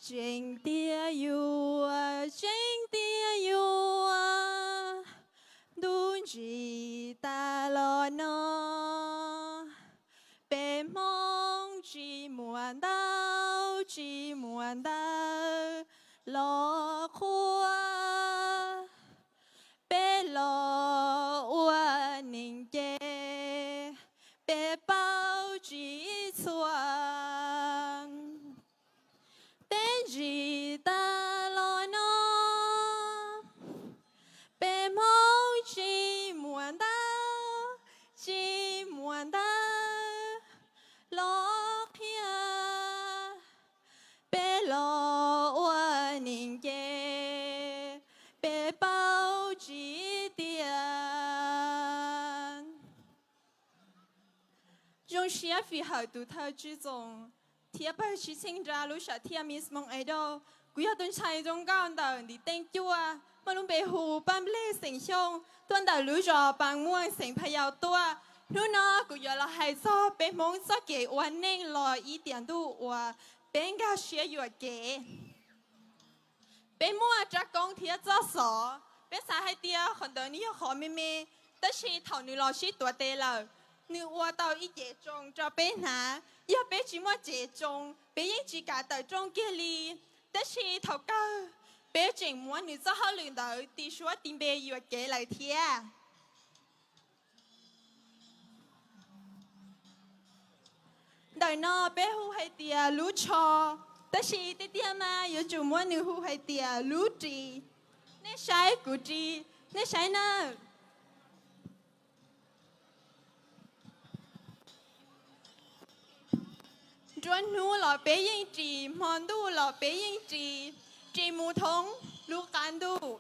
Tseeb tiag yuav, tseeb tiag yuav, ntuj ntsis tas los no, peb Hmoob tsis muaj ntaub tsis muaj ntawv los qhuas. Peb los ua neeg ces peb paub tsis txhua. Teb ntsis tas los no, peb Hmoob tsis muaj ntaub, tsis muaj ntawv los qhia. Peb los ua neeg ces peb paub tsis tiag. Zoo siab fij hawm tus thawj tswj txoos thiab pawg tsib txheej nra lub sam thiaj Miss Hmong Idol. Kuv yog tus ntxhais zoo nkauj ntawm ntiv teej cuaj, muaj lub npe hu Paj Nplej xeem Xyooj, tuaj ntawm lub zos Paj Muaj xeem Pha Yau tuaj. Hnub no kuv yuav los hais txog peb Hmoob txoj kev ua neej los ib tiam ntuj uas peb nkag siab yuam kev. Peb muaj rab koob thiab txoj xov. Peb xav hais tias qhov ntawd nws yog qhov me me, tab sis thaum nws los sib tuav tes lawm, nws ua tau ib cev tsoo rau peb hnav. Yog peb tsis muaj cev tsoo, peb yeej tsis kav tawm rooj kiag li. Tab sis thaum kawg, peb tseem muab nws txoj hauj lwm ntawd tis suab tis npe yuam kev lawm thiab. Ntawm no peb hu hais tias lub tsho, tab sis tiag tiag mas yuav tsum muab nws hu hais tias lub ris. Nej saib kuv ris, nej saib nawb. Nruab hnub los peb yeej ris, hmo ntuj los peb yeej ris, ris mus thoob lub qab ntuj.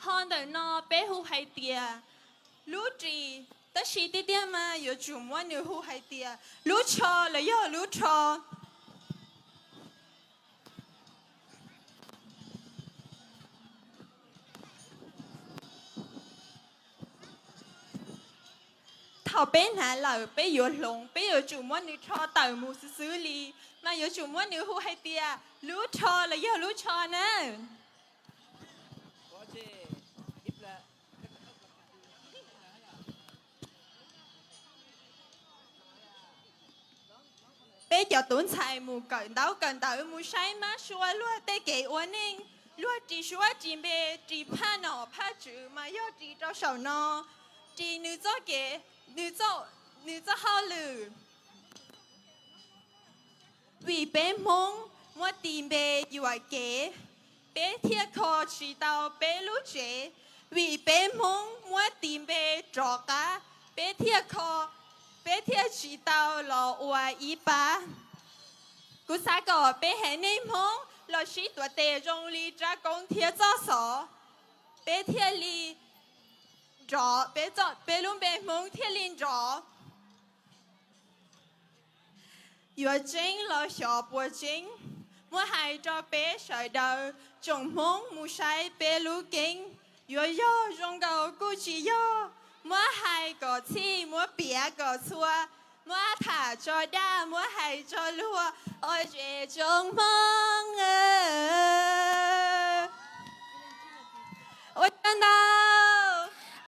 Ho ntawm no peb hu hais tias lub ris, tab sis tiag tiag mas yuav tsum muab nws hu hais tias lub tsho los yog lub rho. Thaum peb hnav lawm peb yuav hloov, peb yuav tsum muab nws rho tawm mus xwb xwb li, mas yuav tsum muab nws hu hais tias lub rho los yog lub tsho nawb. Peb cov tub ntxhais mus kawm ntaub kawm ntawv, mus saib mab sua luag tej kev ua neej, luag ris suab ris npe, ris phaj nom phaj tswv mas yog ris rau saum no, ris nws txoj kev, nws txoj, nws txoj hauj lwm. Vim peb Hmoob muab tis npe yuam kev, peb thiaj kho tsis tau peb lub tsev. Vim peb Hmoob muab tis npe rov qab, peb thiaj kho, peb thiaj tsis tau los ua ib pab. Kuv xav kom peb haiv neeg Hmoob los sib tuav tes zoo li rab koob thiab txoj xov, peb thiaj li nrov, peb lub npe Hmoob thiaj li nrov. Yuav tseeb los xyov puas tseeb, muab hais rau peb sawv daws tsoom Hmoob mus saib peb lub keeb. Yuav yog zoo nkaus kuj tsis yog, muab hais kom txhij, muab piav kom txhua, muab tham tso dag, muab hais tso luag, ua zes tsoom Hmoob. Ua tsaug ntau.